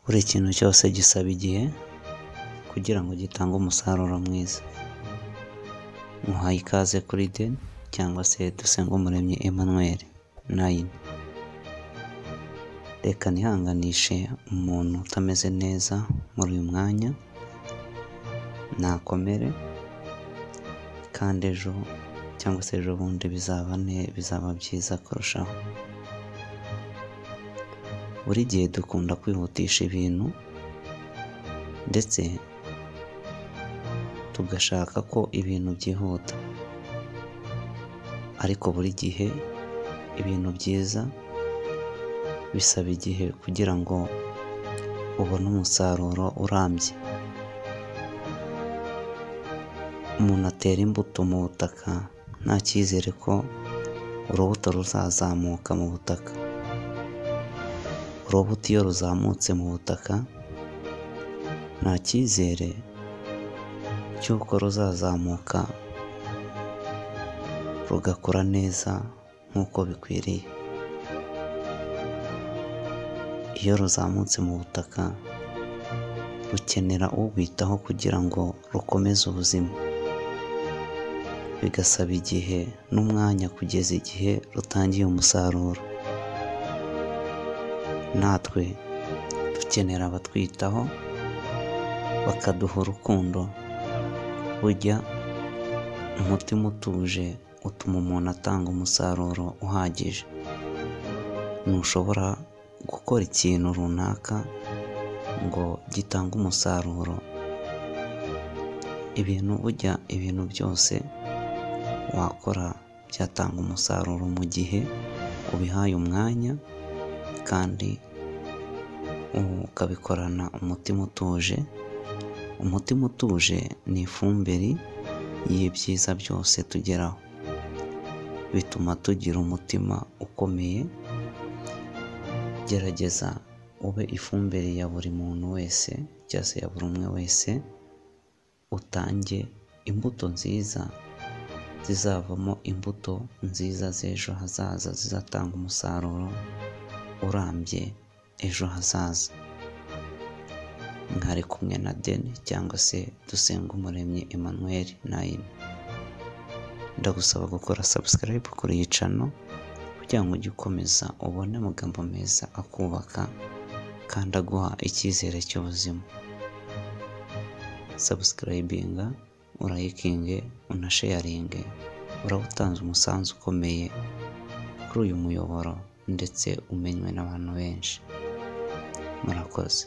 Buri kintu cyose gisaba igihe kugira ngo gitange umusaruro mwiza. Muhaye ikaze kuri Deni cyangwa se Dusengumuremyi Emmanuel 9. Reka nihanganishe umuntu utameze neza muri uyu mwanya, nakomere kandi ejo cyangwa se ejo bundi bizaba byiza kurushaho. Buri gihe dukunda kwihutisha ibintu ndetse tugashaka ko ibintu byihuta, ariko buri gihe ibintu byiza bisaba igihe kugira ngo ubone umusaruro urambye. Umuntu atera imbuto mu butaka nta cyizere ko urubuto ruzazamuka mu butaka. Urubuto iyo ruzamutse mu butaka nta cyizere cy'uko ruzazamuka rugakura neza nk'uko bikwiriye. Iyo ruzamutse mu butaka rukenera urwitaho kugira ngo rukomeze ubuzima, bigasaba igihe n'umwanya kugeza igihe rutangiye umusaruro. Natwe dukenera abatwitaho bakaduha urukundo. Burya umutima utuje utuma umuntu atanga umusaruro uhagije. Ntushobora gukora ikintu runaka ngo gitange umusaruro. Ibintu burya ibintu byose wakora byatanga umusaruro mu gihe ubihaye umwanya kandi ukabikorana umutima utuje. Umutima utuje ni ifumbire y'ibyiza byose tugeraho, bituma tugira umutima ukomeye. Gerageza ube ifumbire ya buri muntu wese cyangwa se ya buri umwe wese, utange imbuto nziza zizavamo imbuto nziza z'ejo hazaza, zizatanga umusaruro urambye ejo hazaza. Mwari kumwe na Deni cyangwa se Dusengumuremyi Emmanuel 9. Ndagusaba gukora subscribe kuri iyi channel kugira ngo ujye ukomeza ubone amagambo meza akubaka kandi aguha icyizere cy'ubuzima. Subscribinga, urayikinge, unasharinge, uraba utanze umusanzu ukomeye kuri uyu muyoboro ndetse umenywe n'abantu benshi. Murakoze.